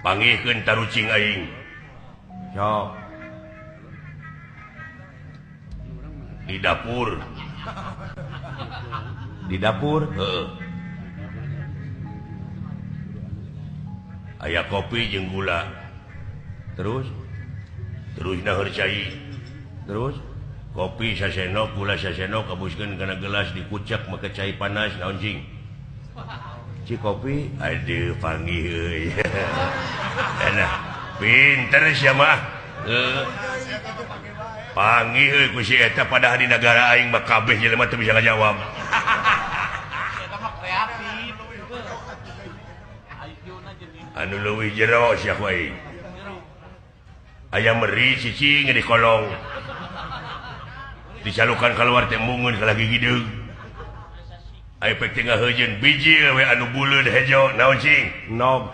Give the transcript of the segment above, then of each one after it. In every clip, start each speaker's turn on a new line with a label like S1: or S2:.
S1: Pangihkeun tarucing aing. Sok. Di dapur. Di dapur? Heeh. Aya kopi jeung gula. Terus? Terus naheur cai. Terus? Kopi sasenok, gula sasenok, kabuskeun kana gelas dikucek make cai panas naon cing? Ci kopi, aduh panggih euy. Nah, pinter sia mah. Panggih euy ku si eta padahal di nagara aing mah kabeh jelema teu bisa ngajawab. Anu leuwih jero sia ku aing. Aya meri cicing di kolong. Dicalukan keluar teh mungun ka lagi gideung. Aya pek teh ngaheujeun biji we anu buleud hejo naon cing? Nog.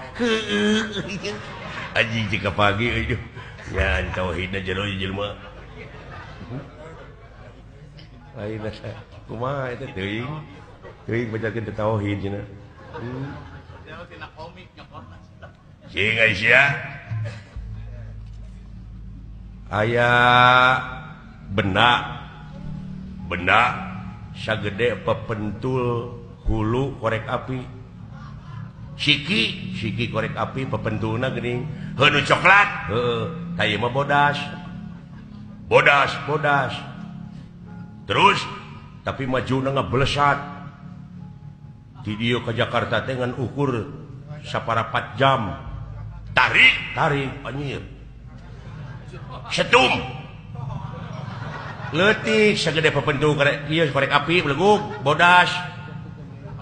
S1: Anjing teh pagi euy. Nyan tauhidna jero jelema. Lain asa kumaha eta teuing. Teuing bacakeun teh tauhid cenah. Cing Aisyah. Aya benda benda sagede pepentul hulu korek api siki siki korek api pepentulna geuning heuh nu coklat heuh ka ieu mah bodas bodas bodas terus tapi majuna ngablesat di dieu ka Jakarta teh ngan ukur saparapat jam tarik tarik anjir setum leutik sagede papentu korek ieu korek api belegug bodas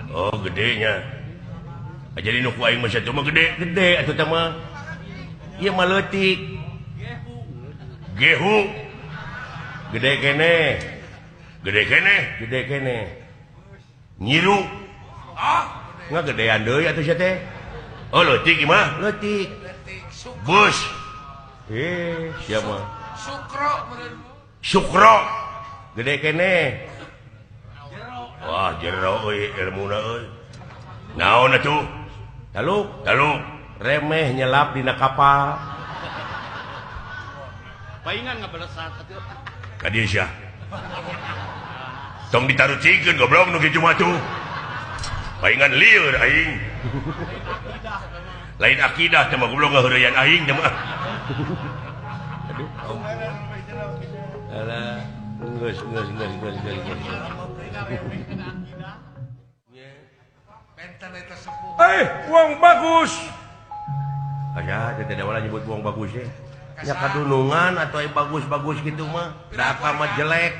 S1: oh gedenya jadi nu ku aing mah satu mah gede gede atuh teh mah ieu mah leutik gehu gede kene gede kene gede kene nyiru ah ngagedean deui atuh sia teh oh leutik ieu mah leutik bus siapa
S2: Sukro
S1: Sukro gede kene wah jero euy ilmuna euy naon atuh taluk taluk remeh nyelap dina kapal
S2: paingan ngabalesat atuh
S1: ka dieu sia tong ditarucingkeun goblok nu kitu mah tuh paingan lieur aing lain akidah teh mah goblok ngaheureyan aing teh mah. Aduh, ampun. Alah, geus geus geus geus geus. Eh, wong bagus. Aya teh teh wala nyebut wong bagus ye. Nya kadunungan atuh aya bagus-bagus kitu mah, da akang mah jelek.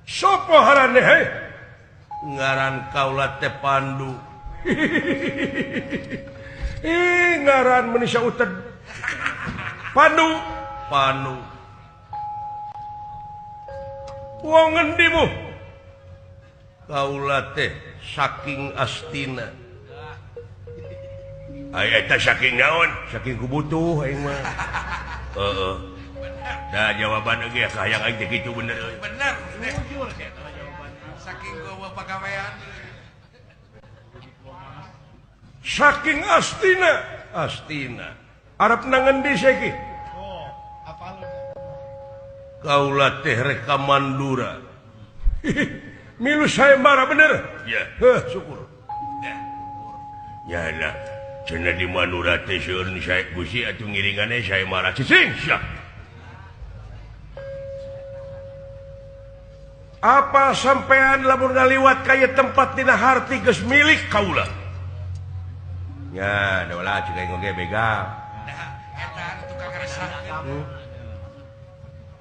S1: Sopo harane heh? Ngaran kaula teh Pandu. Ih, ngaran manusia uted. Pandu, Pandu. Wong ngendi mu? Kaula teh saking Astina. Ai eta saking naon? Saking kubutuh aing mah. Heeh. Da jawaban ge kahayang aing teh kitu bener euy.
S2: Bener. Jujur eta jawaban. Saking gowa pagawean.
S1: Saking Astina, Astina. Arab na ngendi saiki?
S2: Oh, apal.
S1: Kaula teh rek ka Mandura. Milu sayembara bener? Ya. Heuh, syukur. Ya lah, cenah di Mandura teh seueur nu sae Gusti atuh ngiringane sayembara cicing sia. Apa sampean lamun ngaliwat ka ieu tempat dina harti geus milik kaula? Ya, dola cik aing oge begal.
S2: Eta tukang resah.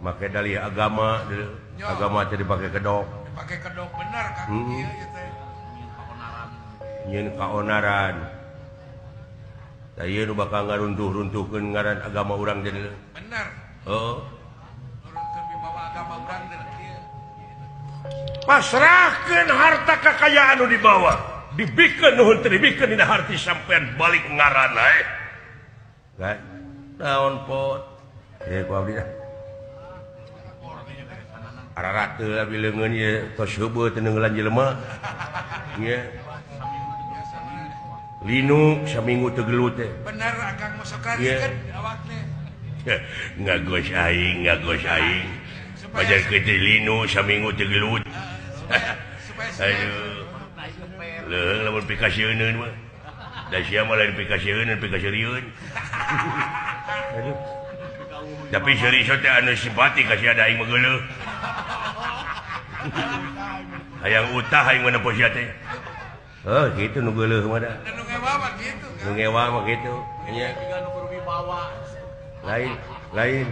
S1: Make dalih agama, agama teh dipake kedok.
S2: Dipake kedok bener Kang ieu ieu teh.
S1: Nyieun kaonaran. Tah ieu nu bakal ngaruntuh-runtuhkeun ngaran agama urang teh.
S2: Bener.
S1: Heeh.
S2: Nurunkeun wibawa agama urang teh kieu.
S1: Pasrahkeun harta kakayaan nu dibawa. Dibikeun nuhun teh dibikeun dina harti sampean balik ngaran ae. Kan? Naon pot? Ye ku abdi dah. Ararat teu abdi leungeun ieu tos heubeut teu neungeulan jelema. Nya. Linu saminggu teu gelut teh.
S2: Bener akang mah sok rariket awak teh.
S1: Ngagos aing, ngagos aing. Pajar kitu linu saminggu teu gelut. Aduh. Leuh lamun pikasieun mah. Da sia mah lain pikasieun, pikasieun. Aduh. Tapi seuri teh anu simpati ka sia da aing mah geuleuh. Hayang utah aing mah nempo sia teh. Oh, gitu nu geuleuh mah da.
S2: Nu ngewa mah kitu.
S1: Nu ngewa mah kitu. Nya. Lain, lain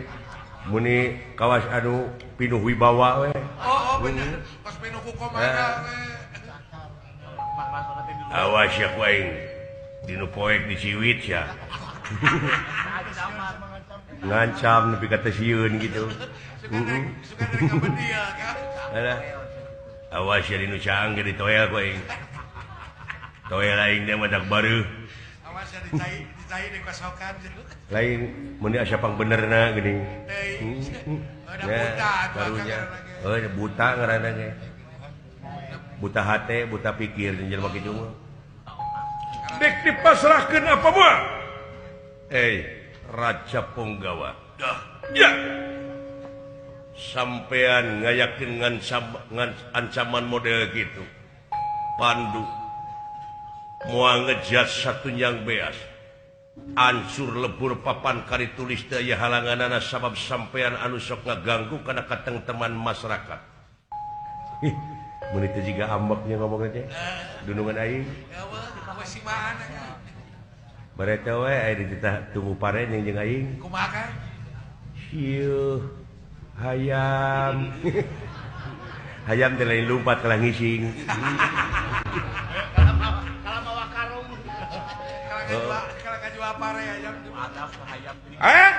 S1: muni kawas anu pinuh wibawa we.
S2: Oh, oh bener. Pas pinuh ku komanda we.
S1: Awas ya ku aing. Dinu poek diciwit sia. Ngancam nepi ka teu sieun kitu.
S2: Heeh. Suka dari kabedia kan.
S1: Alah. Awas ya dinu caang ge ditoel ku aing. Toel aing teh mah dak bareuh.
S2: Awas ya dicai, dicai dikosokan.
S1: Lain mun asa pangbenerna geuning.
S2: Ada buta
S1: karunya. Heuh buta ngaranna ge. Buta hate, buta pikir jelema kitu mah. Dek dipasrahkeun apa moal? Raja Punggawa. Dah. Ya. Sampean ngayakeun ancaman model gitu. Pandu moal ngejas satunjang beas. Ancur lebur papan kari tulis teu aya halanganana sabab sampean anu sok ngaganggu kana katengteman masyarakat. Ih, mun teu jiga ambeknya ngomongna teh. Dunungan aing. Bareta we aya dititah tunggu pare jeung aing.
S2: Kumaha kan?
S1: Sieuh hayam. Hayam teh lain lumpat kalah ngising.
S2: Kalah mawa karung. Kalah kajual pare hayam.
S1: Eh?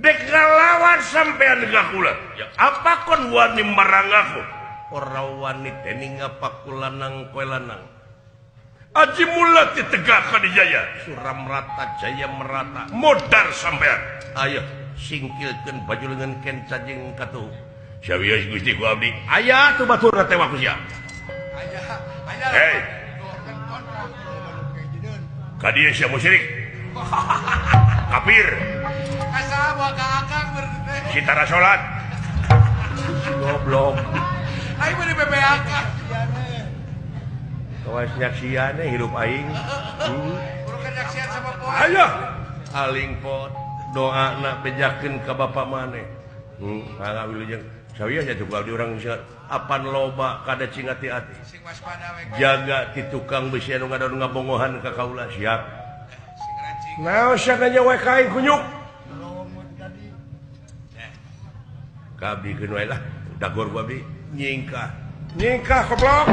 S1: Dek ngalawan sampean ka kula. Ya apa kon wani marang aku? Ora wani dening apa kulanang kowe lanang. Aji mula ditegak Jaya suram rata jaya merata modar sampean. Ayo singkilkeun baju lengan kenca jeung katuh. Sawios Gusti ku abdi. Aya tuh baturna teh waku sia.
S2: Aya, aya.
S1: Hei. Ka dieu sia musyrik. Kafir.
S2: Kasaha moal ka akang berarti teh.
S1: Sitara salat. Goblok.
S2: Aing mah di PPAK.
S1: Kawas nyaksian hirup aing.
S2: Urukan nyaksian sama poe.
S1: Ayo aling pot doana bejakeun ka bapa maneh. Mangga wilujeng. Sawios nya tuh abdi urang apan loba kada cing hati-hati.
S2: Sing waspada we.
S1: Jaga ti tukang besi anu ngadon ngabongohan ka kaula siap.
S2: Sing rancing.
S1: Naon sia nyawa ka aing kunyuk. Ka abdi keun wae lah. Dagor ku abdi nyingkah. Nyingkah goblok.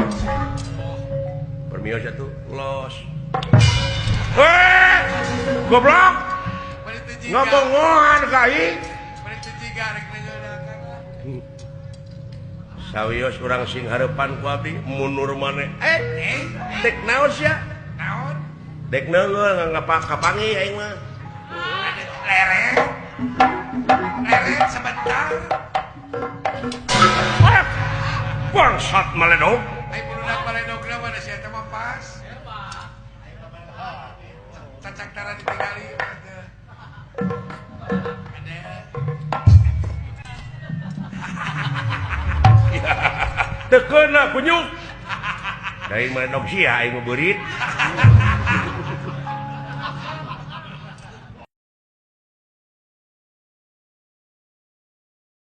S1: Permios atuh los. Eh, goblok. Ngobongohan ka aing. Sawios urang sing hareupan ku abdi mundur maneh. Eh, dek naon sia?
S2: Naon?
S1: Dek neungeul kapangi aing mah.
S2: Lereng. Lereng sebentar.
S1: Bangsat maledog.
S2: Ai burunak maledogna mah da sia teh mah pas. Cacak tara ditinggali. Ada.
S1: Teu keuna kunyuk. Da aing maledog sia aing mah beurit.